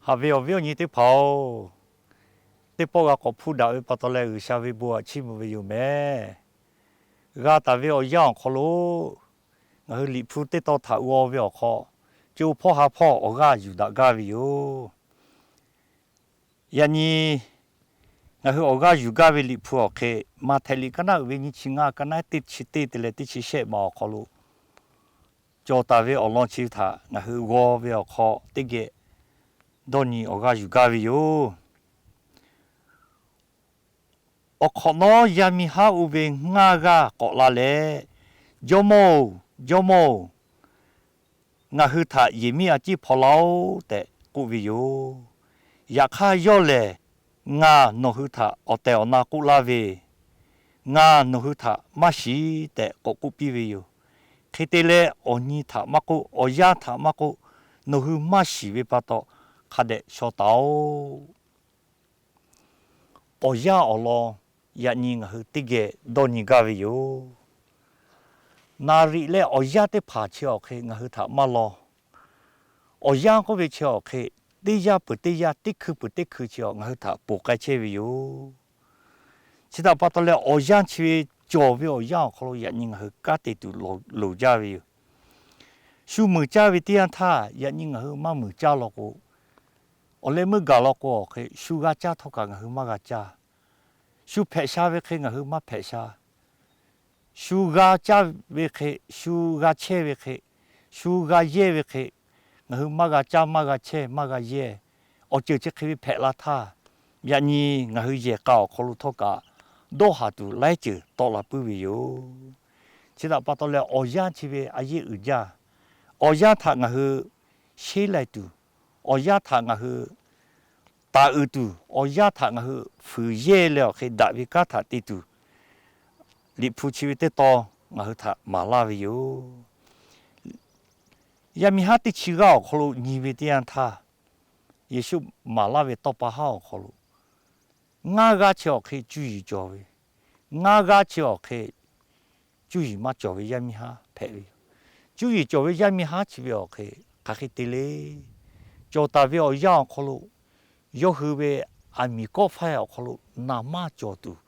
Haꞈ ve awˬ viˉ awˬ nyi teˇ hpaˍ-oˬ, teˇ pawˆ g'a k'awꞈ hpuˇ daꞈ ve pa taw leh G'uiˬsha ve bon htaꞈ chiˇ mvuh ve yoˬ meh. G'a taˍ ve awˬ yanˇ awˬ hk'aw lo ngaˬ hui Liꞈ hpu teˇ tawn htaꞈ g'aw ve awˬ hk'aw, co hpawˇ ha hpawˇ awˬ g'aˇ yuˬ daꞈ gaˇ ve yoˬ. Yaꞈ nyi ngaˬ hui awˬ g'aˇ yuˬ gaˇ ve Liꞈ hpu awˬ hk'e, Maꞈhtehˍ liꞈ ka naˆ uiˍ ve nyiˇ chi ngaˇ, ka naˆ teˇ chi teˇ te leh teˇ chi shehˆ ma awˬ hk'aw lo cawˬ taˍ ve awˬ lawn chi htaꞈ ngaˬ hui g'aw ve awˬ hk'aw teˇ geh dawˇ nyi awˬ g'aˇ yuˬ gaˇ ve yoˬ. Awˬ hk'awꞈ nawˉ yaˇ miˇ haˉ oˇ ve ngaˇ g'aˇ k'awꞈ la leh, Jawˇmawˇ-oˬ, Jawˇmawˇ-oˬ, ngaˬ hui htaꞈ yehˬ miˉ a ciˉ hpaw laˇ-oˆ tehꞈ k'oˆ ve yoˬ. Yaꞈ hk'aˇ yawˇ lehˬ, Ngaˬ nawˬ hui htaꞈ awˬ tehˬ awˬ na k'oˆ laˇ ve, ngaˬ nawˬ hui htaꞈ maˇ shiˍ tehꞈ k'awꞈ k'oˆ piˇ ve yoˬ. Hk'e te leh, awˬ nyi htaꞈ maˇ k'oˆ, awˬ yanˇ htaꞈ maˇ k'oˆ, nawˬ hui maˇ shiˍ ve pa taw hk'a dehꞈ shaw taˍ-oꞈ. Awˬ yanˇ awˬ lawn yaꞈ nyi ngaˬ hui teˇ geh dawˇ nyi gaˇ ve yoˬ. Naˍriˍ leh awˬ yanˇ teˇ hpaˍ chi awˬ hk'e ngaˬ hui htaꞈ maˇ law. Awˬ yanˇ k'oˆ ve chi awˬ hk'e, teˇ yanˇ peuˬ teˇ yanˇ, teˇ hkui peuˬ teˇ hkui chi ngaˬ hui htaꞈ ponˬ k'ai chehˇ ve yoˬ. Chi htaꞈ pa taw leh, awˬ yanˇ chi ve cawˬ ve awˬ yanˇ awˬ hk'aw lo yaꞈ nyi ngaˬ hui kanˉ te tuˬ loˍ jaˇ ve yoˬ. Shu muiˬ caˇ ve teˇ yanˇ htaˇ, yaꞈ nyi ngaˬ hui maˇ muiˬ caˇ law k'o, awˬ leh meuˇ gaˬ law k'o awˬ hk'e, shu g'a caˇ htawˇ kaꞈ ngaˬ hui maˇ g'a caˇ. Shu hpehꞈ sha ve hk'e ngaˬ hui maˇ hpehꞈ sha. Shu g'a caˇ ve hk'e, shu g'a chehˇ ve hk'e, shu g'a yehˇ ve hk'e, ngaˬ hui maˇ g'a caˇ, maˇ g'a chehˇ, maˇ g'a yehˇ. Awˬ ceuˬ chi hk'e ve hpehꞈ la htaˇ, yaꞈ nyi ngaˬ hui yehˬ k'a awˬ hk'aw lo htawˇ kaꞈ dawˇ haˍ tuˬ laiˉ ceuˬ tawˆ la puiˉ ve yoˬ. Chi htaꞈ pa taw leh, awˬ yanˇ chi ve a yehˉ uiˍ jaˇ. Awˬ yanˇ htaꞈ ngaˬ hui sheˉ lai tuˬ, awˬ yanˇ htaꞈ ngaˬ hui taˍ uiˍ tuˬ, awˬ yanˇ htaꞈ ngaˬ hui fuiˍ yehˇ leh awˬ hk'e daꞈ ve kanˉ htaꞈ te tuˬ, Liꞈ hpu chi ve teˇ tawn ngaˬ hui htaꞈ maˍ laˇ ve yoˬ. Yaˇ miˇ haˉ teˇ chi g'aˇ awˬ hk'aw lo nyi ve teˇ yanˇ htaˇ, Yeˍsuˆ maˍ laˇ ve tawˇ pa haˉ awˬ hk'aw lo, ngaˇ g'aˇ chi awˬ hk'e cuˇ yiˍ cawˬ ve, ngaˇ g'aˇ chi awˬ hk'e cuˇ yiˍ maˇ cawˬ ve yaˇ miˇ haˉ hpehꞈ ve yoˬ. Cuˇ yiˍ cawˬ ve yaˇ miˇ haˉ chi ve awˬ hk'e hk'aˬ hk'e te le. Cawˬ taˍ ve awˬ yanˇ awˬ hk'aw lo, yawˇ hui ve aˬ miˍ kawˆ faiˇ awˬ hk'aw lo naˍ manˇ cawˬ tuˬ,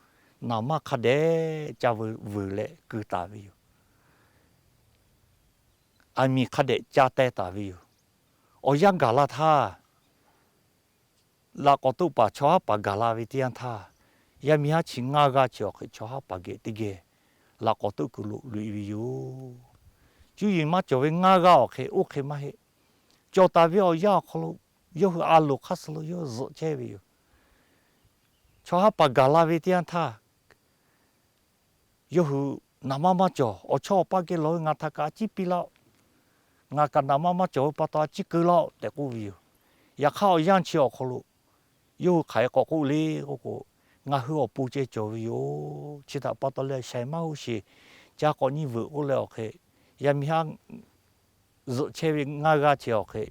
naˍ manˇ hk'a dehꞈ ca veuꞈ veuꞈ leh keu taˍ ve yoˬ. Aˬ miˍ hk'a dehꞈ ca teh taˍ ve yoˬ. Awˬ yanˇ gaˬ la htaˇ, laꞈ k'awꞈ toˆ paˍ chaw haˉ paˍ gaˬ la ve teˇ yanˇ htaˇ, yaˇ miˇ haˉ chi ngaˇ g'aˇ chi awˬ hk'e chaw haˉ paˍ geh teˇ geh laꞈ k'awꞈ toˆ kuiˬ lo loꞈ-e ve yoˬ. Cuˇ yiˍ maˇ cawˬ ve ngaˇ g'aˇ awˬ hk'e oˇ hk'e maˇ heˆ. Cawˬ taˍ ve awˬ yanˇ awˬ hk'aw lo, yawˇ hui a loˍ hk'aˇ suh lo yawˇ zuhꞈ chehˇ ve yoˬ. Chaw haˉ paˍ gaˬ la ve teˇ yanˇ htaˇ, yawˇ hui naˍ manˇ maˇ cawˬ. Awˬ chawˇ awˬ paˇ geh lawˬ ve, ngaˬ htaꞈ kaꞈ a ciˉ piˇ laˇ-oˆ. Ngaˬ kaꞈ naˍ manˇ maˇ cawˬ ve pa taw a ciˉ keu laˇ-oˆ tehꞈ k'oˆ ve yoˬ. Yaꞈ hk'aˇ awˬ yanˇ chi awˬ hk'aw lo yawˇ hui hk'aˬ hk'e k'awꞈ k'oˆ le k'oˆ k'o, ngaˬ hui awˬ pon ceh cawˬ ve yoˬ. Chi htaꞈ pa taw leh shaiˍ maˇ hoˇ sheˍ, ca k'awꞈ nyi veuꞈ k'oˆ leh awˬ hk'e, yaˇ miˇ haˉ zuhꞈ chehˇ ve ngaˇ g'aˇ chi awˬ hk'e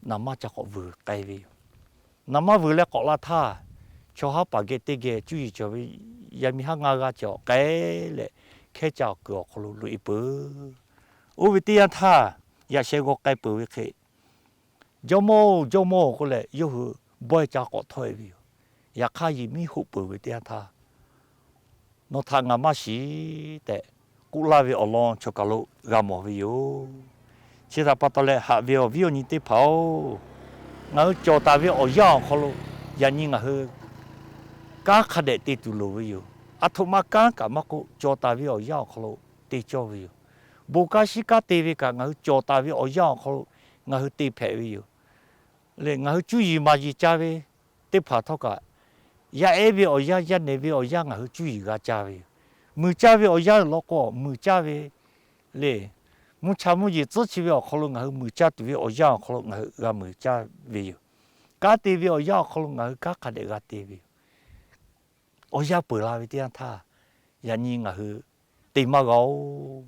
naˍ manˇ ca k'awꞈ veuꞈ k'ai ve yoˬ. Naˍ manˇ veuꞈ leh k'awꞈ la htaˇ, chaw haˉ paˍ geh teˇ geh cuˇ yiˍ cawˬ ve yaˇ miˇ haˉ ngaˇ g'aˇ chi awˬ k'ai leh, hkehˉ caˇ kuiˬ awˬ hk'aw lo loꞈ-e peuˬ. Oˇ ve teˇ yanˇ htaˇ, yaꞈ sheh g'aw k'ai peuˬ ve hk'e, Jawˇmawˇ-oˬ, Jawˇmawˇ-oˬ k'oˆ leh yawˇ hui bawehˇ ca k'awꞈ htawˇ-e ve yoˬ. Yaꞈ hk'aˇ yehˬ miˉ hoˆ peuˬ ve teˇ yanˇ htaˇ, Nawˬ htaꞈ ngaˬ maˇ shiˍ tehꞈ k'oˆ laˇ ve awˬ lawn chaw kaˬ lo g'a mawˬ ve yoˬ. Chi htaꞈ pa taw leh, haꞈ ve awˬ viˉ awˬ nyi teˇ hpaˍ-oˬ, ngaˬ hui cawˬ taˍ ve awˬ yanˇ awˬ hk'aw lo yaꞈ nyi ngaˬ hui kanˉ hk'a dehꞈ te tuˬ loˍ ve yoˬ. Aˬ htoꞈ ma kanˉ kaꞈ maˇ k'oˆ, cawˬ taˍ ve awˬ yanˇ awˬ hk'aw lo te cawˇ ve yoˬ. Bon kanˉ shiˉ kanˉ te ve kaꞈ ngaˬ hui cawˬ taˍ ve awˬ yanˇ awˬ hk'aw lo ngaˬ hui te hpehꞈ ve yoˬ. Leh ngaˬ hui cuˇ yiˍ maˍ yiˍ ca ve teˇ hpaˍ htawˇ kaꞈ, yaˇ ehˉ ve awˬ yanˇ, yaˇ nehˬ ve awˬ yanˇ ngaˬ hui cuˇ yiˍ g'a ca ve yoˬ. Muiˬ caˇ ve awˬ yanˇ law k'o muiˬ caˇ ve, leh mvuhˇ cha mvuhˇ yeˬ tcuhˉ chi ve awˬ hk'aw lo ngaˬ hui muiˬ caˇ tuˬ ve awˬ yanˇ awˬ hk'aw lo ngaˬ hui g'a muiˬ caˇ ve yoˬ. Kanˉ te ve awˬ yanˇ awˬ hk'aw lo ngaˬ hui kanˉ hk'a dehꞈ g'a te ve yoˬ. Awˬ yanˇ peuˬ la ve teˇ yanˇ htaˇ, yaꞈ nyi ngaˬ hui te maˇ g'a-oˬ.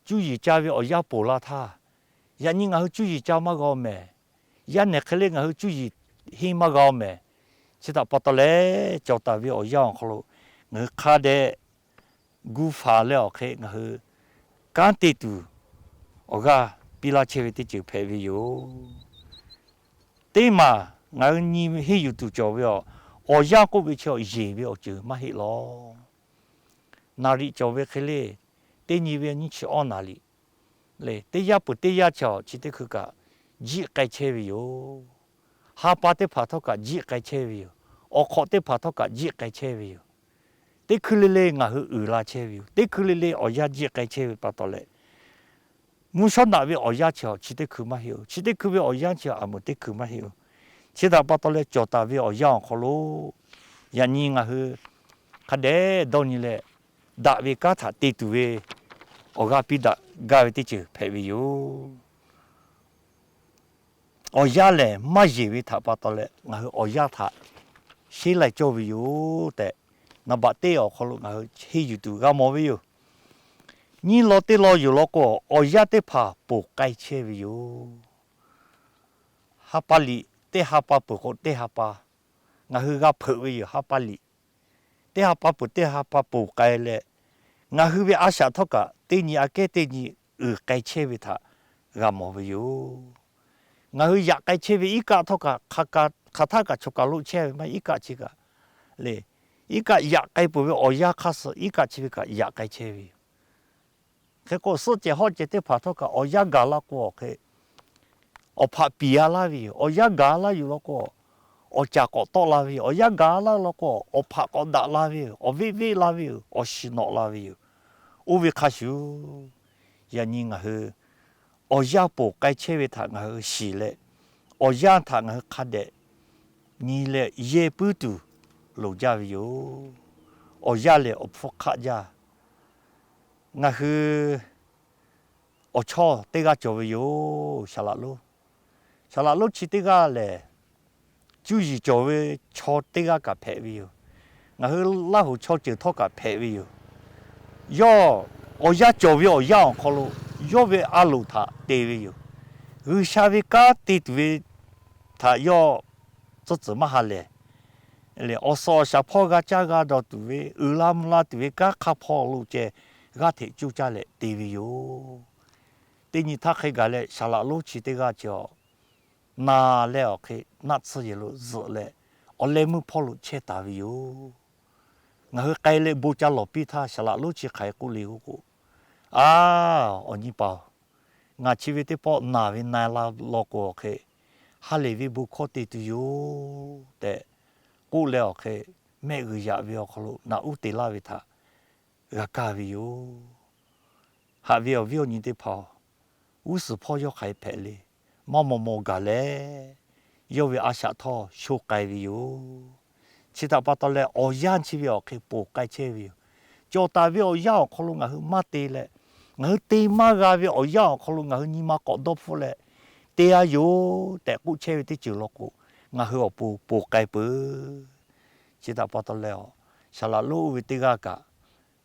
Cuˇ yiˍ ca ve awˬ yanˇ peuˬ la htaˇ, yaꞈ nyi ngaˬ hui cuˇ yiˍ ca maˇ g'a-oˬ mehˍ. Yaˇ nehˬ hk'e le ngaˬ hui cuˇ yiˍ henˇ maˇ g'a-oˬ mehˍ. Chi htaꞈ pa taw leh, cawˬ taˍ ve awˬ yanˇ awˬ hk'aw lo ngaˬ hui hk'a dehꞈ gu faˍ leh awˬ hk'e ngaˬ hui kanˉ te tuˬ awˬ g'aˇ piˇ laˇ chehˇ ve teˇ ceuˬ hpehꞈ ve yoˬ. teˇ maˬ ngaˬ hui nyi henˇ yuˬ tuˬ cawˬ ve awˬ, awˬ yanˇ k'oˆ ve chi awˬ yeˬ ve awˬ ceuˬ maˇ heˆ lawˬ. Naˍ riꞈ cawˬ ve hk'e le, teˇ nyi ve nyiˇ chi awˇ naˍ riꞈ le, teˇ yanˇ peuˬ teˇ yanˇ chi awˬ chi teˇ hkui kaꞈ jiˆ k'ai chehˇ ve yoˬ. Ha pa teˇ hpaˍ htawˇ kaꞈ jiˆ k'ai chehˇ ve yoˬ. Awˬ hk'awꞈ teˇ hpaˍ htawˇ kaꞈ jiˆ k'ai chehˇ ve yoˬ. Teˇ hkui le le ngaˬ hui uiˍ la chehˇ ve yoˬ. Teˇ hkui le le awˬ yanˇ jiˆ k'ai chehˇ ve pa taw leh, mvuhˇ shawˉ naꞈ ve awˬ yanˇ chi awˬ chi teˇ hkui maˇ heˆ-oˬ. Chi teˇ hkui ve awˬ yanˇ chi aˬ meuꞈ teˇ hkui maˇ heˆ-oˬ. Chi htaꞈ pa taw leh cawˬ taˍ ve awˬ yanˇ awˬ hk'aw lo, yaꞈ nyi ngaˬ hui hk'a dehꞈ dawˇ nyi leh, daꞈ ve kanˉ htaꞈ te tuˬ ve awˬ g'aˇ piˇ daꞈ gaˇ ve teˇ ceuˬ hpehꞈ ve yoˬ. Awˬ yanˇ lehˬ maˇ yeˬ ve htaꞈ pa taw leh ngaˬ hui awˬ yanˇ htaꞈ sheˉ lai cawˇ ve yoˬ tehꞈ, naˍ baꞈ teˇ awˬ hk'aw lo ngaˬ hui henˇ yuˬ tuˬ g'a mawˬ ve yoˬ. Nyiˇ law teˇ law yoˬ law k'o, awˬ yanˇ teˇ hpaˍ ponˬ k'ai chehˇ ve yoˬ. Ha pa liꞈ teˇ ha pa peuˬ k'o teˇ ha pa ngaˬ hui g'a hpeuꞈ ve yoˬ. Ha pa liꞈ teˇ ha pa peuˬ teˇ ha pa ponˬ k'ai leh, ngaˬ hui ve a shaꞈ htawˇ kaꞈ teˇ nyi aꞈ kehˉ teˇ nyi uiˍ k'ai chehˇ ve htaꞈ g'a mawˬ ve yoˬ. Ngaˬ hui yaꞈ k'ai chehˇ ve iˉ kaˆ htawˇ kaꞈ, hk'aˬ htaˇ kaꞈ choˬ kaˬ lo chehˇ ve maˇ heˆ, iˉ kaˆ chi kaꞈ le, iˉ kaˆ yaꞈ k'ai peuˬ ve awˬ yanˇ hk'aˇ suh iˉ kaˆ chi ve kaꞈ yaꞈ k'ai chehˇ ve yoˬ. Hk'e k'o, suhˆ cehˬ hawˆ cehˬ teˇ hpaˍ htawˇ kaꞈ awˬ yanˇ gaˬ la k'o awˬ hk'e, awˬ hpaꞈ piˍ a laˇ ve yoˬ. Awˬ yanˇ gaˬ laˇ yoˬ law k'o, awˬ caˍ k'awꞈ tawˆ la ve yoˬ. Awˬ yanˇ gaˬ laˇ law k'o, awˬ hpaꞈ k'awꞈ daꞈ la ve yoˬ. Awˬ veˆ veˆ la ve yoˬ. Awˬ shiˍ nawꞈ la ve yoˬ. Oˇ ve hk'a shuˍ, yaꞈ nyi ngaˬ hui awˬ yanˇ ponˬ k'ai chehˇ ve htaꞈ ngaˬ hui shiˍ leh, awˬ yanˇ htaꞈ ngaˬ hui hk'a dehꞈ nyi leh yehˇ puiˉ tuˬ loˍ jaˇ ve yoˬ. Awˬ yanˇ lehˬ awˬ hpfuhˇ hk'aˆ jaˇ. Ngaˬ hui awˬ chawˇ teˇ g'aˇ cawˬ ve yoˬ. Saˍ laꞈ lonˉ, saˍ laꞈ lonˉ chi teˇ g'aˇ lehˬ, cuˇ yiˍ cawˬ ve chaw teˇ g'aˇ kaꞈ hpehꞈ ve yoˬ. Ngaˬ hui Laˇ huˍ chaw ceuˬ htawˇ kaꞈ hpehꞈ ve yoˬ. Yawˇ awˬ yanˇ cawˬ ve awˬ yanˇ awˬ hk'aw lo yawˇ ve a loˍ htaꞈ te ve yoˬ. G'uiˬsha ve kanˉ te tuˬ ve htaꞈ yawˇ tcuhˇ tcuhˍ maˇ ha lehˬ, awˬ suhˍ awˬ shaˍ hpawˇ g'a caˇ g'a dawˬ tuˬ ve, uiˍ la mvuh la tuˬ ve kanˉ hk'a hpawˇ lo ceh g'aˇ hteꞈ coˇ caˇ leh te ve yoˬ. Teˇ nyi htaˇ hk'e gaˬ leh, saˍ laꞈ lonˉ chi teˇ g'aˇ chi awˬ naˬ leh awˬ hk'e naˆ tsuhˇ yehˬ lo zuhꞈ leh, awˬ leh meuˇ hpawˇ lo chehˇ taˍ ve yoˬ. Ngaˬ hui k'ai leh bon ca lawˬ piˇ htaˇ, saˍ laꞈ lonˉ chi hk'aˬ hk'e k'oˆ le k'oˆ k'o, A, awˬ nyi paˍ-oˬ, ngaˬ chi ve teˇ pawˆ naˬ ve na la law k'o awˬ hk'e, ha lehˬ ve bon hkawˇ te tuˬ yoˬ tehꞈ k'oˆ leh awˬ hk'e, mehˆ g'uiˬ yaꞈ ve awˬ hk'aw lo naꞈ uˉ te laˇ ve htaꞈ g'a kaˇ ve yoˬ. Haꞈ ve awˬ viˉ awˬ nyi teˇ hpaˍ-oˬ, g'uˇ suhˍ hpawˇ yawˇ hk'aˬ hk'e hpehꞈ le. Maˇ maw maw gaˬ leh, yawˇ ve a shaꞈ htawˇ sho k'ai ve yoˬ. Chi htaꞈ pa taw leh, awˬ yanˇ chi ve awˬ hk'e ponˬ k'ai chehˇ ve yoˬ. Cawˬ taˍ ve awˬ yanˇ awˬ hk'aw lo ngaˬ hui maˇ te leh, ngaˬ hui te maˇ g'a ve awˬ yanˇ awˬ hk'aw lo ngaˬ hui nyi ma k'awꞈ dawˇ hpfuhˆ leh te a yoˬ tehꞈ k'oˆ chehˇ ve teˇ ceuˬ law k'o, ngaˬ hui awˬ pon ponˬ k'ai peuˬ. Chi htaꞈ pa taw leh, saˍ laꞈ lonˉ oˇ ve teˇ g'aˇ kaꞈ,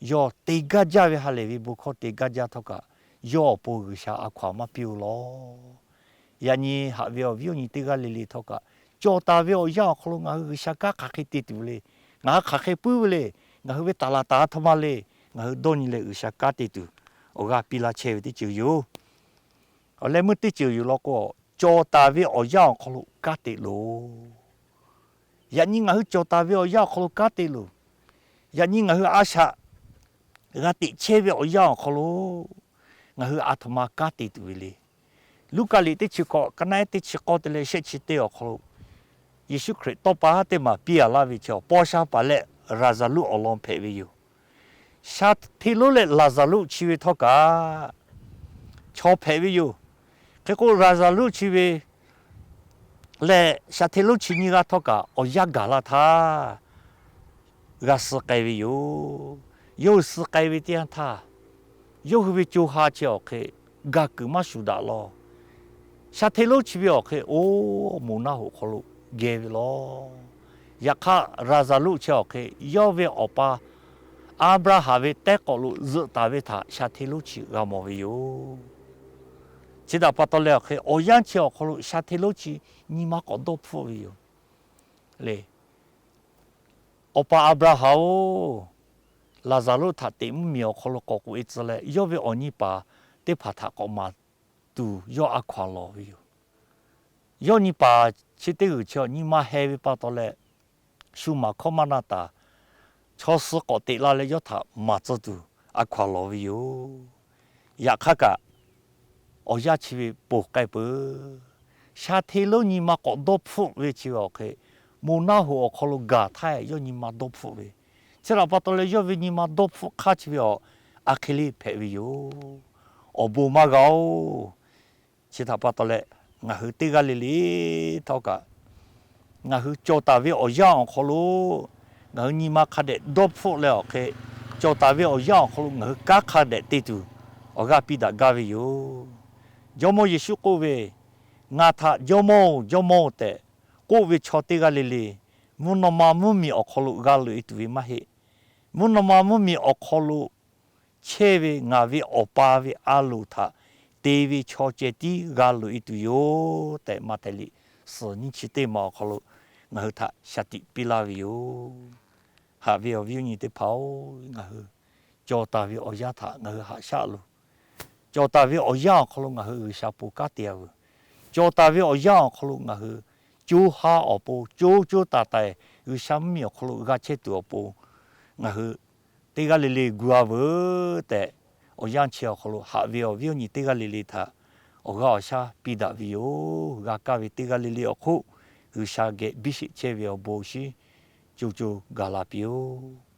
yawˇ te gaˇ jaˇ ve ha lehˬ ve bon hkawˇ te gaˇ jaˇ htawˇ kaꞈ, yawˇ awˬ pon G'uiˬsha a hkaw-anˬ maˇ piˇ-oˬ law. Yaꞈ nyi haꞈ ve awˬ viˉ awˬ nyi teˇ g'aˇ le le htawˇ kaꞈ, cawˬ taˍ ve awˬ yanˇ awˬ hk'aw lo ngaˬ hui G'uiˬsha kanˉ hk'aˬ hk'e te tuˬ le, ngaˬ hui hk'aˬ hk'e puiˉ ve le, ngaˬ hui ve taˍ laˍ taˍ a htoꞈ ma le, ngaˬ hui dawˇ nyi leh G'uiˬsha kanˉ te tuˬ awˬ g'aˇ piˇ laˇ chehˇ ve teˇ ceuˬ yoˬ. Awˬ leh meuˇ teˇ ceuˬ yoˬ law k'o, cawˬ taˍ ve awˬ yanˇ awˬ hk'aw lo kanˉ te loˬ. Yaꞈ nyi ngaˬ hui cawˬ taˍ ve awˬ yanˇ awˬ hk'aw lo kanˉ te loˬ. Yaꞈ nyi ngaˬ hui a shaꞈ g'a teꞈ chehˇ ve awˬ yanˇ awˬ hk'aw lo ngaˬ hui a htoꞈ ma kanˉ te tuˬ ve le. Luˉkaꞈ liꞈ teˇ chi hkawꞈ, ka naˆ ehˉ teˇ chi k'awˇ te leh shehˆ chi teˇ awˬ hk'aw lo, Yeˍsuˆ Hkriꞈ tawˇ pa haˉ teˇ maˬ piˇ a laˇ ve chi awˬ paw sha paˍ leh Laˍzaˍruˆ awˬ lawn hpehꞈ ve yoˬ. Sha hteˇ lonˉ leh Laˍzaˍruˆ chi ve htawˇ kaꞈ chaw hpehꞈ ve yoˬ. Hk'e k'o, Laˍzaˍruˆ chi ve leh sha hteˇ lonˉ chi nyiˇ g'aˇ htawˇ kaꞈ awˬ yanˇ gaˬ la htaˇ, g'a suh k'ai ve yoˬ. Yawˇ hui suh k'ai ve teˇ yanˇ htaˇ, yawˇ hui ve co ha chi awˬ hk'e gaˬ kuiˬ maˇ shuˍ daꞈ law. Sha hteˇ lonˉ chi ve awˬ hk'e oˇ moˍ naˆ hoꞈ hk'aw lo geh ve law. Yaꞈ hk'aˇ, Laˍzaˍruˆ chi awˬ hk'e yawˇ ve awˬ pa Aˍbraˍhanˍ ve tehˉ k'awꞈ lo zuhꞈ taˍ ve htaꞈ sha hteˇ lonˉ chi g'a mawˬ ve yoˬ. Chi htaꞈ pa taw leh awˬ hk'e, awˬ yanˇ chi awˬ hk'aw lo sha hteˇ lonˉ chi nyi ma k'awꞈ dawˇ hpfuhˆ ve yoˬ. Le, Awˬ pa Aˍbraˍhanˍ-oˬ, Laˍzaˍruˆ htaꞈ teꞈ mvuhˇmiˬ awˬ hk'aw lo k'awꞈ k'oꞈ-e tcuh leh, yawˇ ve awˬ nyi paˍ teˇ hpaˍ htaꞈ k'awꞈ maˍ tuˬ yawˇ a hkaw-anˬ lawˬ ve yoˬ. yawˇ nyi paˍ chi teˇ g'uiˬ chi awˬ nyi ma heh ve pa taw leh, shu maˍ hkawˇ maˇ na taˍ, chaw suh k'awꞈ teꞈ la leh yawˇ htaꞈ maˍ tcuh tuˬ a hkaw-anˬ lawˬ ve yoˬ. Yaꞈ hk'aˇ kaꞈ, awˬ yanˇ chi ve ponˬ k'ai peuˬ. Sha hteˇ lonˉ nyi ma k'awꞈ dawˇ hpfuhˆ ve chi ve awˬ hk'e, moˬ naˆ hoꞈ awˬ hk'aw lo gaˬ htaˇ yawˇ nyi ma dawˇ hpfuhˆ ve, chi htaꞈ pa taw leh yawˇ ve nyi ma dawˇ hpfuhˆ hk'aˇ chi ve awˬ, a hk'e le hpehꞈ ve yoˬ. Awˬ bon maˇ g'a-oˬ. Chi htaꞈ pa taw leh, ngaˬ hui teˇ g'aˇ le le htawˇ kaꞈ, ngaˬ hui cawˬ taˍ ve awˬ yanˇ awˬ hk'aw lo ngaˬ hui nyi ma hk'a dehꞈ dawˇ hpfuhˆ leh awˬ hk'e, cawˬ taˍ ve awˬ yanˇ awˬ hk'aw lo ngaˬ hui kanˉ hk'a dehꞈ te tuˬ awˬ g'aˇ piˇ daꞈ gaˇ ve yoˬ. Jawˇmawˇ Yeˍsuˆ k'oˆ ve, Ngaˬ htaꞈ Jawˇmawˇ-oˬ, Jawˇmawˇ-oˬ tehꞈ k'oˆ ve chaw teˇ g'aˇ le le, mvuhˇ naw ma mvuhˇmiˬ awˬ hk'aw lo g'a loꞈ-e tuˬ ve maˇ heˆ. Mvuhˇ naw ma mvuhˇmiˬ awˬ hk'aw lo chehˇ ve ngaˬ ve Awˬ pa ve a loˍ htaꞈ te ve chaw ceh tiˉ g'a loꞈ-e tuˬ yoˬ tehꞈ, Maꞈhtehˍ liꞈ suhˍ nyiˇ chi teˇ ma awˬ hk'aw lo ngaˬ hui htaꞈ shaˍ tiꞈ piˇ laˇ ve yoˬ. Haꞈ ve awˬ viˉ awˬ nyi teˇ hpaˍ-oˬ, ngaˬ hui cawˬ taˍ ve awˬ yanˇ htaꞈ ngaˬ hui haꞈ shaˆ loˬ. Cawˬ taˍ ve awˬ yanˇ awˬ hk'aw lo ngaˬ hui G'uiˬsha pon kanˉ te-a veuˬ. Cawˬ taˍ ve awˬ yanˇ awˬ hk'aw lo ngaˬ hui co ha awˬ pon co co taiˍ taiˍ G'uiˬsha mvuhˇmiˬ awˬ hk'aw lo g'a chehˇ tuˬ awˬ pon ngaˬ hui teˇ g'aˇ le le gu-a veuˬ tehꞈ, awˬ yanˇ chi awˬ hk'aw lo haꞈ ve awˬ viˉ awˬ nyi teˇ g'aˇ le le htaꞈ awˬ g'aˇ awˬ shaˉ piˇ daꞈ ve yoˬ. G'a kaˇ ve teˇ g'aˇ le le awˬ hk'oˆ G'uiˬsha geh biˇ sheˍ chehˇ ve awˬ bon awˬ shinˉ co co gaˬ la piˇ-oˆ.